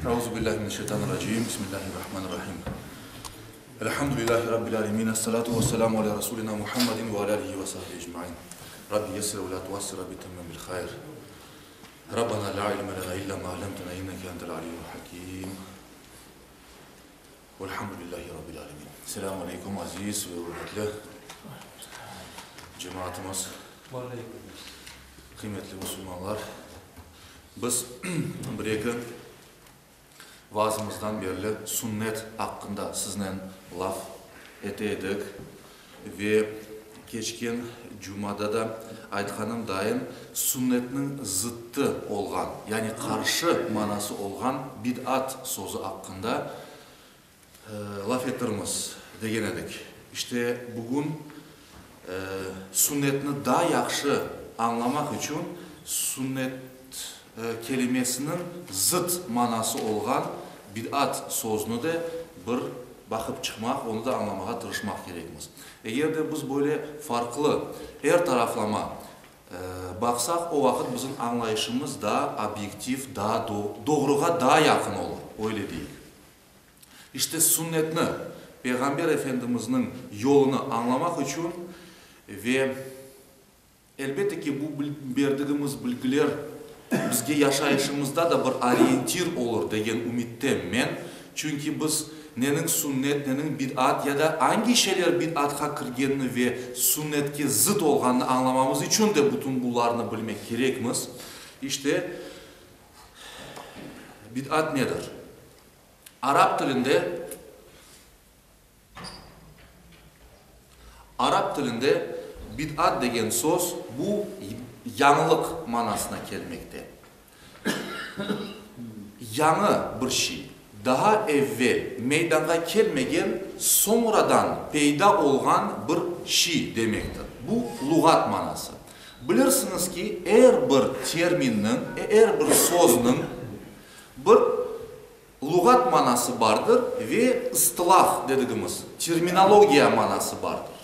Euzu billahi mineşşeytanirracim. Bismillahirrahmanirrahim. Elhamdülillahi rabbil alemin. Esselatu vesselamu ala rasulina Muhammedin ve ala alihi ve sahbihi ecmain. Rabbi yessir ve la tuassir, Rabbi temmim bil hayr. Rabbana la ilme lena illa ma allamtena inneke entel alimul hakim. Velhamdülillahi rabbil alemin. Selamu aleykum aziz ve ürmetli cemaatımız. Qıymetli musulmanlar. Biz bir-eki vaazımızdan berli sünnet aqqında siznen laf ete edik ve keçken cumada da aytqanım dayın, sünnetniñ zıttı olğan, yani qarşı manası olğan bid'at sözü aqqında laf etirmiz, degen edik. İşte, bugün sünnetni daa yahşı añlamaq içün sünnet kelimesiniñ zıt manası olğan bid'at sözüni de bir baqıp çıqmaq, onı da añlamağa tırışmaq kerekmiz. Eger de biz böyle farqlı, er taraflama baqsaq, o vaqıt bizim añlayışımız daa obyektiv, daa doğruğa daa yaqın olur, öyle deyik. İşte, sünnetni, Peyğamber Efendimizniñ yolunı añlamaq içün ve, elbette ki, bu berdigimiz bilgiler bizge yaşayışımızda da bir oriyentir olur degen ümittem men, çünki biz neniñ sünnet, neniñ bid'at ya da angi şeyler bid'atqa kirgenini ve sünnetke zıt olğanını añlamamız içün de bütün bularnı bilmek kerekmiz. İşte, bid'at nedir? Arap tilinde Arap tilinde bid'at degen söz bu yañılıq manasına kelmekte. Yañı bir şey, daa evvel meydanğa kelmegen, soñradan peyda olğan bir şey demektir. Bu luğat manası. Bilirsiñiz ki, er bir terminniñ, er bir sözniñ bir luğat manası bardır ve ıstılah dedigimiz, terminologiya manası bardır.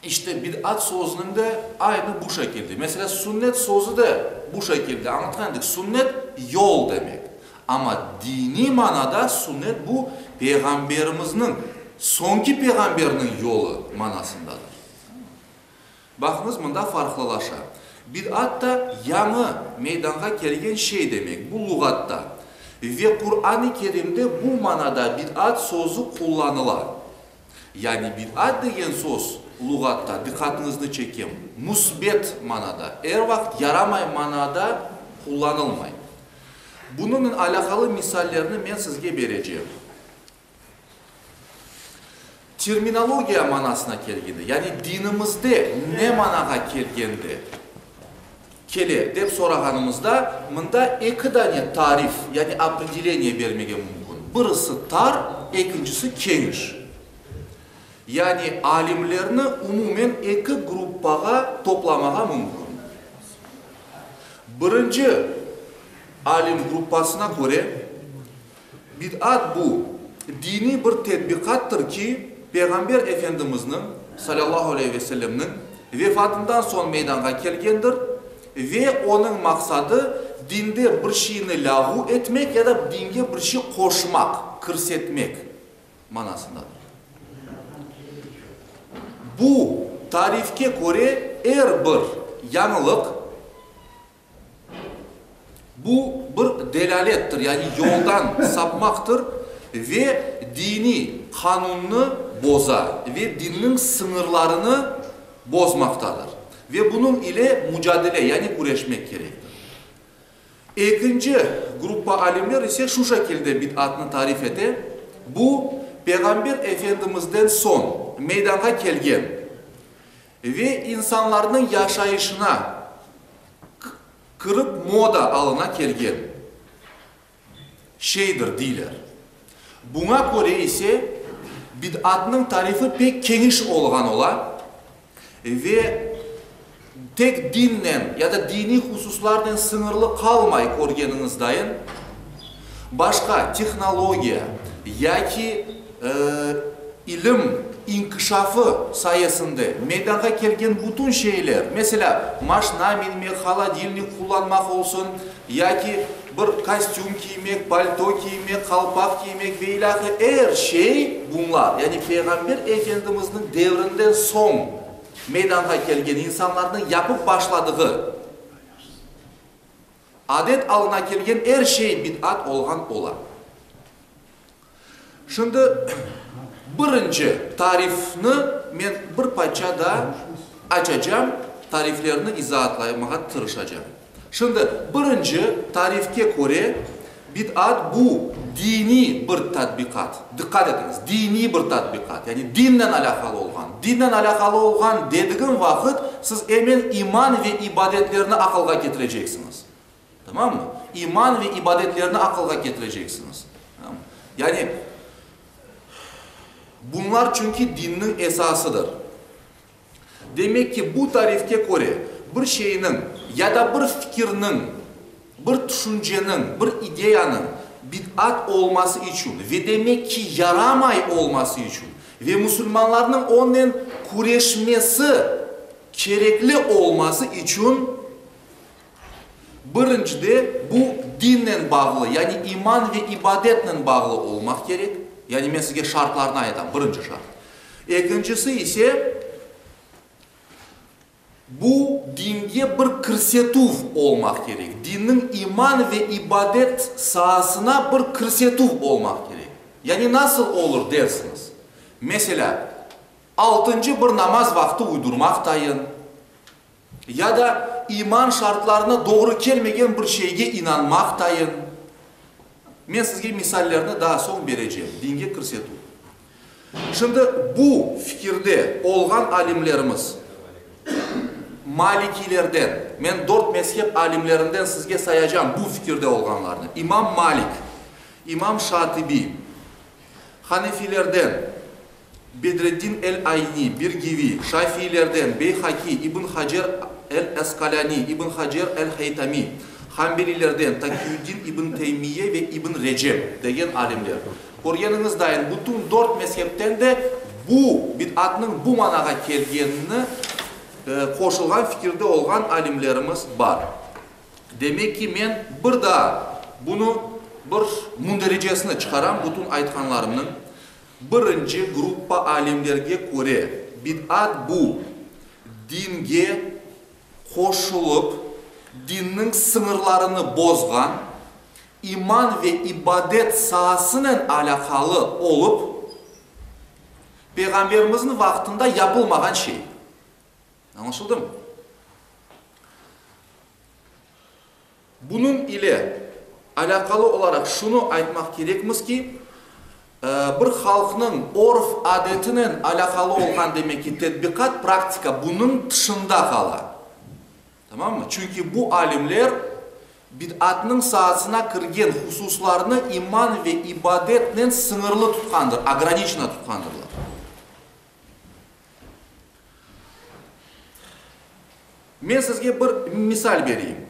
İşte, bid'at sözüniñ de aynı bu şekilde. Meselâ, sünnet sözü de bu şekilde añlatqan edik. Sünnet, yol demek. Amma diniy manada sünnet bu, Peyğamberimizniñ, soñki peyğamberniñ yolu manasındadır. Baqıñız, mında farqlılaşa. Bid'at da yañı meydanğa kelgen şey demek, bu luğatta. Ve Quran-ı Kerimde bu manada bid'at sözü qullanıla. Yani bid'at degen söz luğatta, diqqatıñıznı çekem, müsbet manada, er vaqıt yaramay manada qullanılmay. Bunıñnen alâqalı misallerni men sizge berecem. Terminologiya manasına kelgende, yani dinimizde ne manağa kelgende, kele, dep sorağanımızda, mında eki dane tarif, yani opredeleniye bermege mümkün. Birisi tar, ekincisi keniş. Yani alimlerni umumen eki gruppağa toplamağa mümkün. Birinci alim gruppasına köre, Bid'at bu, diniy bir tetbiqattır ki, Peyğamber Efendimizniñ, salâllahu aleyhi ve sellemniñ, vefatından soñ meydanğa kelgendir ve onıñ maqsadı dinde bir şeyni lâğu etmek ya da dinge bir şey qoşmaq, kirsetmek manasındadır. Bu tarifke köre er bir yañılıq, Bu bir delâlettir, yani yoldan sapmaqtır ve diniy qanunnı boza ve dinniñ sıñırlarını bozmaqtadır. Ve bunıñ ile mucadele, yani küreşmek kerektir. Ekinci gruppa alimler ise şu şekilde bid'atnı tarif ete, bu, Peyğamber Efendimizden soñ meydanğa kelgen Ve insanlarnıñ yaşayışına kirip moda alına kelgen şeydir, deyler. Buña köre ise bid'atnıñ tarifi pek keniş olğan ola ve tek dinnen ya da diniy hususlarnen sıñırlı qalmay, körgeniñiz dayın, başqa tehnologiya yaki İlim inkişafı sayesinde meydanğa kelgen bütün şeyler, meselâ, maşna minmek, holodilnik qullanmaq olsun, yaki bir kostüm kiymek, palto kiymek, qalpaq kiymek ve ilâhre er şey bunlar, yani Peyğamber Efendimizniñ devrinden soñ meydanğa kelgen insanlarnıñ yapıp başladığı adet alına kelgen er şey bid'at olğan ola. Şimdi birinci tarifni men bir parça daa açacam, tariflerni izaatlaymağa tırışacam. Şimdi birinci tarifke köre bid'at bu diniy bir tatbiqat. Diqqat etiñiz, diniy bir tatbiqat, yani dinnen alâqalı olğan. Dinnen alâqalı olğan dedigim vaqıt siz emen iman ve ibadetlerni aqılğa ketireceksiñiz. Tamammı? İman ve ibadetlerni aqılğa ketireceksiñiz. Tamam. Yani, bunlar çünki dinniñ esasıdır. Demek ki, bu tarifke köre, bir şeyniñ ya da bir fikirniñ, bir tüşünceniñ, bir ideyanıñ bid'at olması içün ve demek ki, yaramay olması içün ve musulmanlarnıñ onen küreşmesi kerekli olması içün, Birincide, bu dinnen bağlı, yani iman ve ibadetnen bağlı olmaq kerek. Yani men sizge şartlarnı aytam, birinci şart. Ekincisi ise, bu dinge bir kirsetüv olmaq kerek, dinniñ iman ve ibadet saasına bir kirsetüv olmaq kerek. Yani nasıl olur dersiñiz? Meselâ, altıncı bir namaz vaqtı uydurmaq tayın. Ya da iman şartlarına doğru kelmegen bir şeyge inanmaq tayın. Men sizge misallerni daa soñ berecem, dinge kirsetüv. Şimdi bu fikirde olğan alimlerimiz, malikiylerden, men dört mezhep alimlerinden sizge sayacam bu fikirde olğanlarnı, İmam Malik, İmam Şatibi, hanefilerden, Bedreddin el-Ayni, Birgivi, şafiilerden, Beyhaki, İbn Hacer el-Asqalâni, İbn Hacer el-Haytami, hanbelilerden, Takiyuddin İbn Teymiye ve İbn Recep degen alimler. Körgeniñiz dayın, bütün dört mezhepten de bu bid'atnıñ bu manağa kelgenini qoşulğan fikirde olğan alimlerimiz bar. Demek ki, men bir daa bunı bir mündericesini çıqaram bütün aytqanlarımnıñ. Birinci gruppa alimlerge köre, bid'at bu, dinge qoşulıp, dinniñ sıñırlarını bozğan, iman ve ibadet saasınen alâqalı olıp, Peyğamberimizniñ vaqtında yapılmağan şey. Añlaşıldımı? Bunıñ ile alâqalı olaraq şunı aytmaq kerekmiz ki, bir halqnıñ örf-adetinen alâqalı olğan, demek ki, tedbiqat, praktika bunıñ tışında qala. Tamammı? Çünki bu alimler bid'atnıñ saasına kirgen hususlarnı iman ve ibadetnen sıñırlı tutqandır, ograniçeno tutqandırlar. Men sizge bir misal bereyim.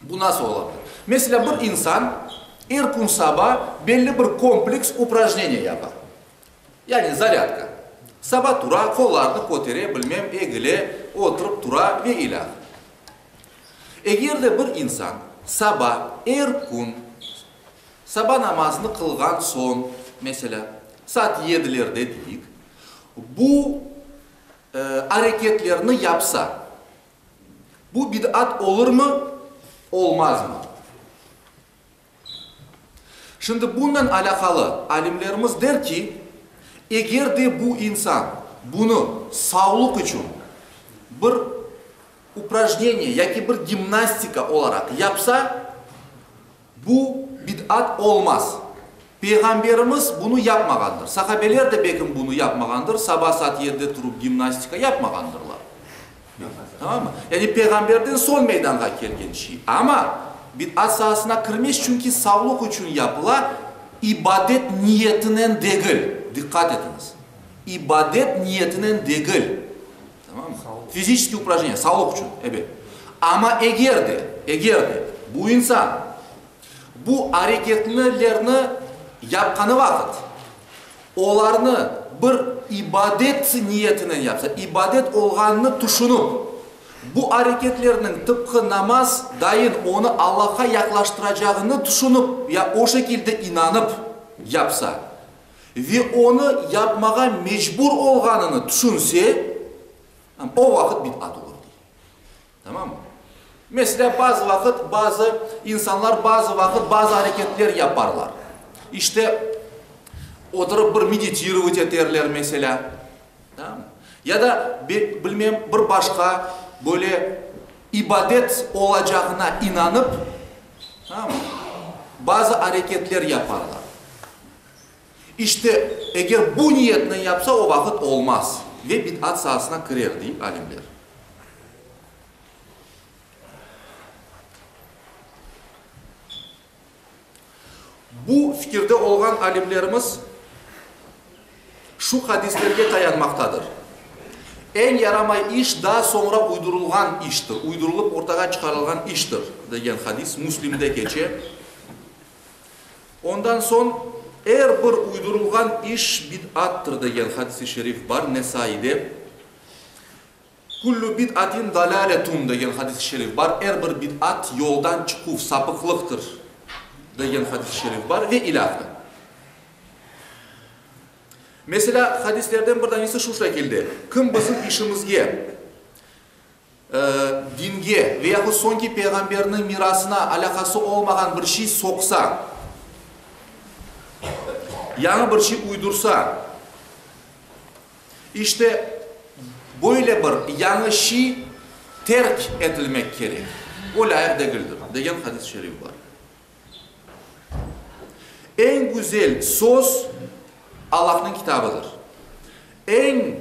Bu nasıl ola bilir? Meselâ, bir insan er kün saba belli bir kompleks uprajneniye yapa. Yani zarâdka. Saba tura, qollarını kötere, bilmem, egile, oturıp tura ve ilâhre. Eger de bir insan saba er kün saba namazını qılğan soñ, meselâ, saat yedilerde deyik, bu areketlerni yapsa, bu bid'at olurmı, olmazmı? Şimdi bunnen alâqalı alimlerimiz der ki, eger de bu insan bunı savluq içün bir uprajneniye yaki bir gimnastika olaraq yapsa, Bu bid'at olmaz. Peyğamberimiz bunı yapmağandır. Sahabeler de belkim bunı yapmağandır, saba saat yedide turup gimnastika yapmağandırlar. Tamam mı? Yani Peyğamberden soñ meydanğa kelgen şey. Amma bid'at saasına kirmez, çünki savluq içün yapıla, ibadet niyetinen degil. Diqqat etiñiz! İbadet niyetinen degil. Tamam mı? Fiziçeskiy uprajneniye, sağlıq içün, ebet. Amma eger de, eger de bu insan bu areketlilerni yapqanı vaqıt, olarnı bir ibadet niyetinen yapsa, ibadet olğanını tüşünip, Bu areketlerniñ tıpqı namaz dayın onı Allahqa yaqlaştıracağını tüşünip ya o şekilde inanıp yapsa ve onı yapmağa mecbur olğanını tüşünse, o vaqıt bid'at olur, dey. Tamammı? Meselâ, bazı vaqıt bazı insanlar bazı vaqıt bazı areketler yaparlar. İşte, oturıp bir meditirovat eterler, meselâ. Tamam. Ya da, bilmem, bir başqa böyle ibadet olacağına inanıp, tamam, bazı areketler yaparlar. İşte, eger bu niyetnen yapsa, o vaqıt olmaz ve bid'at saasına kirer, dey alimler. Bu fikirde olğan alimlerimiz şu hadislerge tayanmaqtadır, Eñ yaramay iş daa soñra uydurılğan iştir, uydurılıp ortağa çıqarılğan iştir, degen hadis Müslimde keçe. Ondan soñ, Er bir uydurılğan iş bid'attır degen hadis-i şerif bar Nesaide. Küllü bid'atin dalâletun degen hadis-i şerif bar, er bir bid'at yoldan çıquv, sapıqlıqtır degen hadis-i şerif bar ve ilâhre. Meselâ, hadislerden bir tanesi şu şekilde, Kim bizim işimizge, dinge ve yahut soñki peyğamberniñ mirasına alâqası olmağan bir şey soqsa, yañı bir şey uydursa, İşte, böyle bir yañı şiy terk etilmek kerek, o lâyıq degildir, degen hadis-i şerif bar. Eñ güzel söz Allahnıñ kitabıdır. Eñ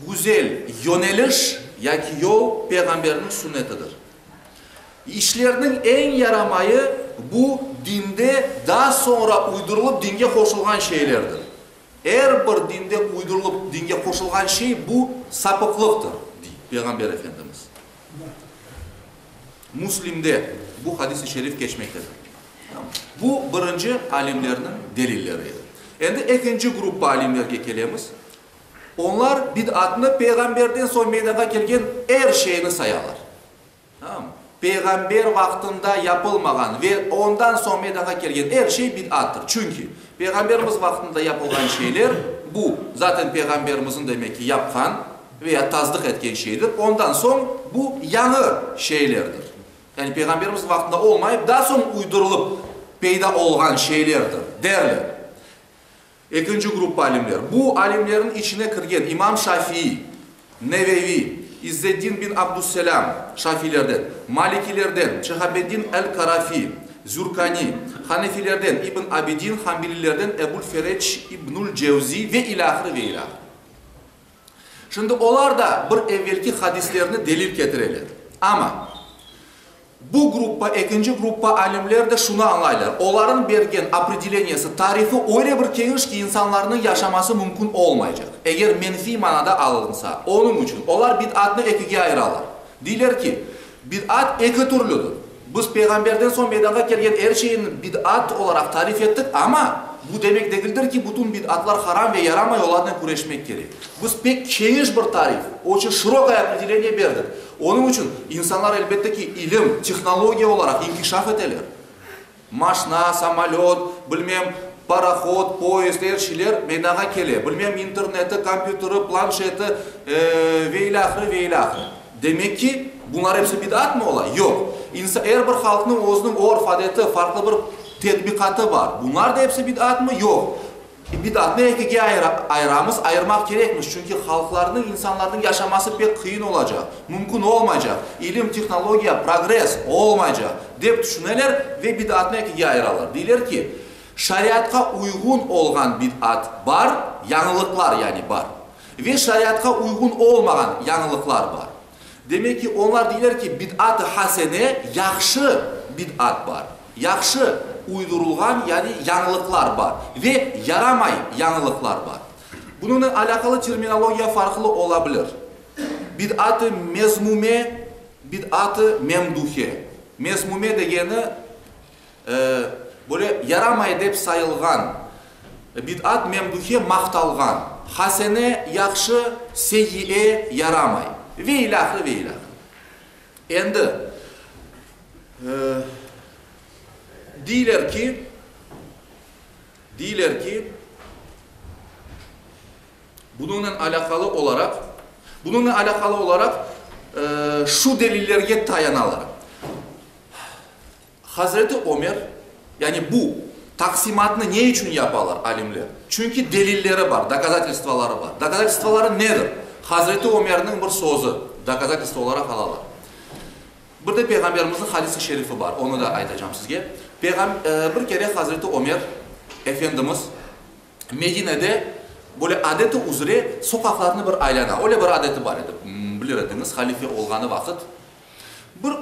güzel yöneliş yaki yol Peyğamberniñ sünnetidir. İşlerniñ eñ yaramayı bu dinde daa soñra uydurılıp dinge qoşulğan şeylerdir. Er bir dinde uydurılıp dinge qoşulğan şey bu sapıqlıqtır, dey Peyğamber Efendimiz. Müslimde bu hadis-i şerif keçmektedir. Bu birinci alimlerniñ delilleri edi. Endi ekinci gruppa alimlerge kelemiz. Onlar bid'atnı Peyğamberden soñ meydanğa kelgen er şeyni sayalar. Tamam. Peyğamber vaqtında yapılmağan ve ondan soñ meydanğa kelgen er şey bid'attır. Çünki Peyğamberimiz vaqtında yapılğan şeyler, bu, zaten Peyğamberimizniñ, demek ki, yapqan veya tasdıq etken şeydir, ondan soñ bu yañı şeylerdir. Yani Peyğamberimiz vaqtında olmayıp, daa soñ uydurılıp peyda olğan şeylerdir, derler. Ekinci gruppa alimler. Bu alimlerniñ içine kirgen İmam Şafii, Nevevi, İzzeddin bin Abdusselâm, şafiilerden, malikilerden, Şehabeddin el-Karafi, Zürkani, hanefilerden, İbn Abidin, hanbelilerden Ebul-Ferec İbnül-Cevzi ve ilâhre ve ilâhre. Şimdi olar da bir evvelki hadislerni delil ketireler. Amma bu gruppa, ekinci gruppa alimler de şunı añlaylar, olarıñ bergen opredeleniyesi, tarifi öyle bir keniş ki, insanlarnıñ yaşaması mümkün olmaycaq, eger menfiy manada alınsa. Onıñ içün olar bid'atnı ekige ayıralar. Deyler ki, bid'at eki türlüdir. Biz Peyğamberden soñ meydanğa kelgen er şeyni bid'at olaraq tarif ettik, amma bu demek degildir ki, bütün bid'atlar haram ve yaramay, olarnen küreşmek kerek. Biz pek keniş bir tarif, oçün şirokaya opredeleniye berdik. Onıñ içün insanlar, elbette ki, ilim, tehnologiya olaraq inkişaf eteler. Maşna, samolöt, bilmem, parohod, poyezd, er şeyler meydanğa kele. Bilmem, interneti, kompyuteri, planşeti ve ilâhre, ve ilâhre. Demek ki, bunlar episi bid'atmı ola? Yoq. İnsa, er bir halqnıñ özüniñ örf-adeti, farqlı bir tedbiqatı bar. Bunlar da episi bid'atmı? Yoq. Bid'atnı ekige ayıramız, ayırmaq kerekmiz, çünki halqlarnıñ, insanlarnıñ yaşaması pek qıyın olacaq, mümkün olmaycaq, ilim, tehnologiya, progress olmaycaq, dep tüşüneler ve bid'atnı ekige ayıralar. Deyler ki, şariatqa uyğun olğan bid'at bar, yañılıqlar yani bar, ve şariatqa uyğun olmağan yañılıqlar bar. Demek ki, onlar deyler ki, bid'at-ı hasene, yahşı bid'at bar, yahşı uydurılğan, yani yañılıqlar bar ve yaramay yañılıqlar bar. Bunıñnen alâqalı terminologiya farqlı ola bilir, bid'at-ı mezmume, bid'at-ı memduhe. Mezmume degeni, böyle yaramay dep sayılğan, bid'at memduhe maqtalğan, hasene yahşı, seyyi'e yaramay ve ilâhre ve ilâhre. Endi, deyler ki, deyler ki, bunıñnen alâqalı olaraq, bunıñnen alâqalı olaraq şu delillerge tayanalar. Hazreti Ömer, yani bu taqsimatnı ne içün yapalar alimler? Çünki delilleri bar, dokazatelstvoları bar. Dokazatelstvoları nedir? Hazreti Ömerniñ bir sözü, dokazatelstvo olaraq alalar. Bir de Peyğamberimizniñ hadis-i şerifi bar, onı da aytacam sizge. Peyğam, bir kere Hazreti Ömer Efendimiz Medinede böyle adeti üzre soqaqlarnı bir aylana. Öyle bir adeti bar edi, bilir ediñiz, halife olğanı vaqıt. Bir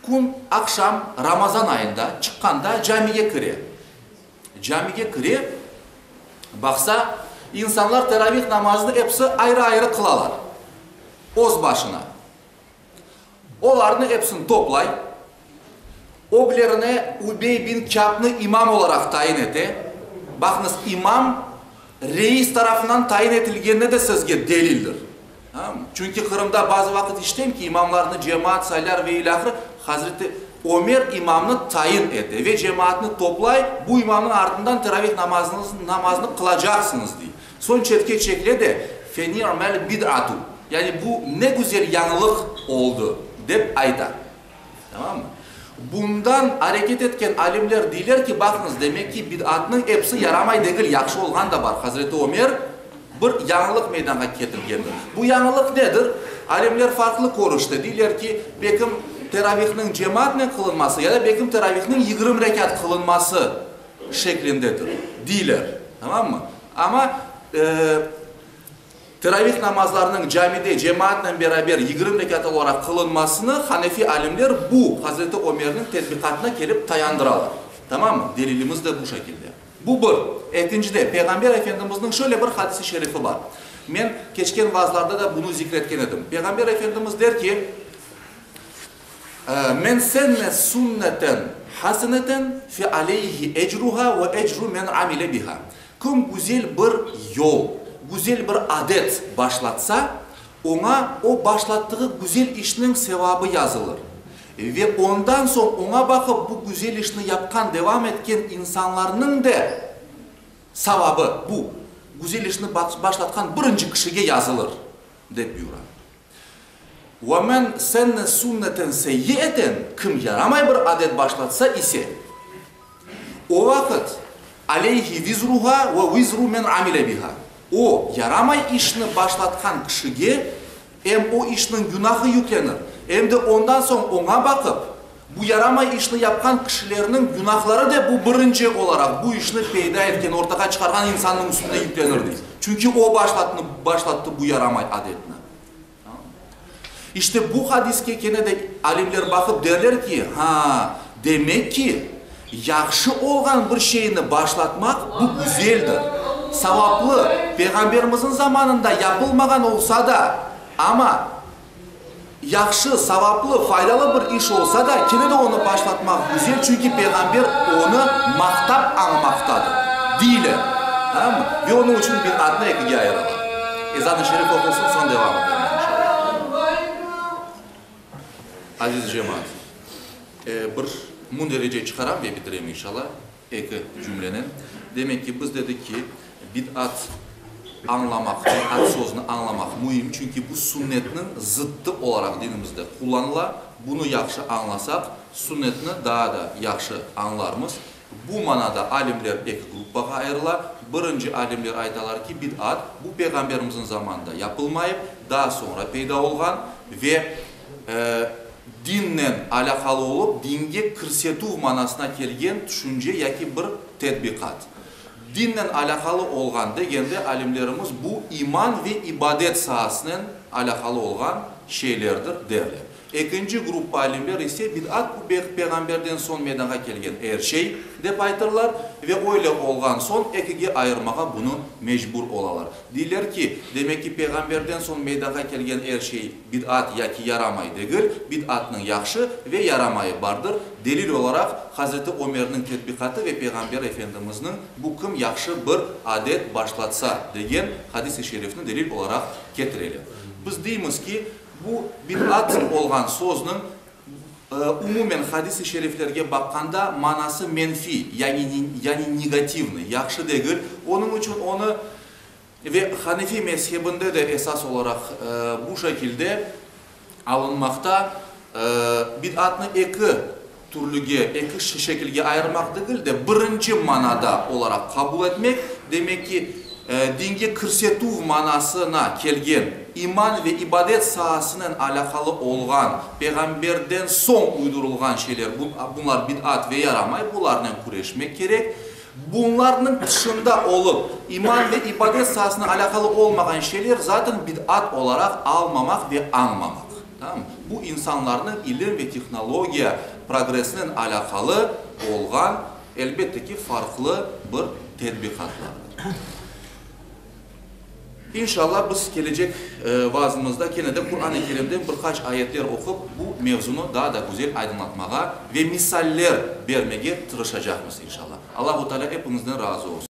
Kün aqşam Ramazan ayında çıqqanda camige kire. Camige kire, baqsa, insanlar teravih namazını episi ayrı-ayrı qılalar, öz başına. Olarnı episini toplay, öglerine Übey bin Kâbnı imam olaraq tayin ete. Baqıñız, imam reis tarafından tayin etilgenine de sözge delildir. Çünki Qırımda bazı vaqıt işitem ki, imamlarnı cemaat saylar ve ilâhre, Hazreti Ömer imamnı tayin ete ve cemaatnı toplay, bu imamnıñ artından teravih namazını qılacaqsıñız, dey. Soñ çetke çekile de, Feni'mel bid'atu, yani bu ne güzel yañılıq oldı, dep ayta. Tamam mı? Bundan areket etken alimler deyler ki, baqıñız, demek ki, bid'atnıñ episi yaramay degil, yahşı olğan da bar. Hazreti Ömer bir yañılıq meydanğa ketirgendir. Bu yañılıq nedir? Alimler farqlı körüşte, deyler ki, bekim teravihniñ cemaatnen qılınması ya da bekim teravihniñ 20 rekât qılınması şeklindedir, deyler. Tamam mı? Amma, Teravih namazlarınıñ camide cemaatnen beraber 20 rekât olaraq qılınmasını hanefi alimler bu Hazreti Ömerniñ tedbiqatına kelip tayandıralar. Tamammı? Delilimiz de bu şekilde. Bu bir. Ekincide, Peyğamber Efendimizniñ şöyle bir hadis-i şerifi bar. Men keçken vaazlarda da bunı zikretken edim. Peyğamber Efendimiz der ki, Men senne sunneten haseneten fe aleyhi ecruha ve ecru men amile biha. Kim güzel bir yol, güzel bir adet başlatsa, oña o başlattığı güzel işniñ sevabı yazılır. Ve ondan soñ oña baqıp bu güzel işni yapqan, devam etken insanlarnıñ de savabı bu güzel işni başlatqan birinci kişige yazılır, dep buyura. Ve men senne sunneten seyyieten, kim yaramay bir adet başlatsa ise, o vaqıt aleyhi vizruha ve vizru men amile biha, o yaramay işni başlatqan kişige em o işniñ günahı yüklenir, em de ondan soñ oña baqıp, bu yaramay işni yapqan kişilerniñ günahları da bu birinci olaraq bu işni peyda etken, ortağa çıqarğan insannıñ üstüne yüklenir, dey. Çünki o başlattı bu yaramay adetni. İşte bu hadiske kene de alimler baqıp derler ki, ha, demek ki, yahşı olğan bir şeyni başlatmaq bu güzeldir, savaplı, Peyğamberimizniñ zamanında yapılmağan olsa da, amma yahşı, savaplı, faydalı bir iş olsa da, kene de onı başlatmaq güzel, çünki Peyğamber onı maqtap añmaqtadır, deyler. Tamam mı? Ve onıñ içün bid'atnı ekige ayıralar. Ezan-ı şerif oqulsın, soñ devam etermiz, inşallah. Aziz cemaat, bir münderece çıqaram ve bitirem, inşallah, eki cümlenen. Demek ki, biz dedik ki, bid'at añlamaq, bid'at sözüni añlamaq müim, çünki bu sünnetniñ zıttı olaraq dinimizde qullanıla. Bunı yahşı añlasaq, sünnetni daa da yahşı añlarmız. Bu manada alimler eki gruppağa ayırıla. Birinci alimler aytalar ki, bid'at, bu Peyğamberimizniñ zamanında yapılmayıp, daa soñra peyda olğan ve dinnen alâqalı olıp, dinge kirsetüv manasına kelgen tüşünce yaki bir tedbiqat. Dinnen alâqalı olğan degende alimlerimiz bu iman ve ibadet saasınen alâqalı olğan şeylerdir derler. Ekinci gruppa alimler ise bid'at bu Peyğamberden soñ meydanğa kelgen er şey, dep aytırlar ve öyle olğan soñ ekige ayırmağa bunı mecbur olalar. Deyler ki, demek ki Peyğamberden soñ meydanğa kelgen er şey bid'at yaki yaramay degil, bid'atnıñ yahşı ve yaramayı bardır. Delil olaraq Hazreti Ömerniñ tedbiqatı ve Peyğamber Efendimizniñ bu kim yahşı bir adet başlatsa degen hadis-i şerifni delil olaraq ketireler. Biz deymiz ki, Bu bid'at olğan sözniñ umumen hadis-i şeriflerge baqqanda manası menfiy, yani yani negativnıy, yahşı degil. Onıñ içün onı ve hanefi mezhebinde de esas olaraq bu şekilde alınmaqta. Bid'atnı eki türlüge, eki şekilge ayırmaq degil de, birinci manada olaraq qabul etmek, demek ki, dinge kirsetüv manasına kelgen, iman ve ibadet saasınen alâqalı olğan, peyğamberden soñ uydurılğan şeyler, bunlar bid'at ve yaramay, bularnen küreşmek kerek. Bunlarnıñ tışında olıp, iman ve ibadet saasına alâqalı olmağan şeyler zaten bid'at olaraq almamaq ve añmamaq. Tamam? Bu insanlarnıñ ilim ve tehnologiya progressinen alâqalı olğan, elbette ki, farqlı bir tedbiqatlardır. İnşallah, biz kelecek vaazımızda kene de Quran-ı Kerimden bir qaç ayetler oqup, bu mevzunı daa da güzel aydınlatmağa ve misaller bermege tırışacaqmız, inşallah. Allahu Teala epiñizden razı olsun.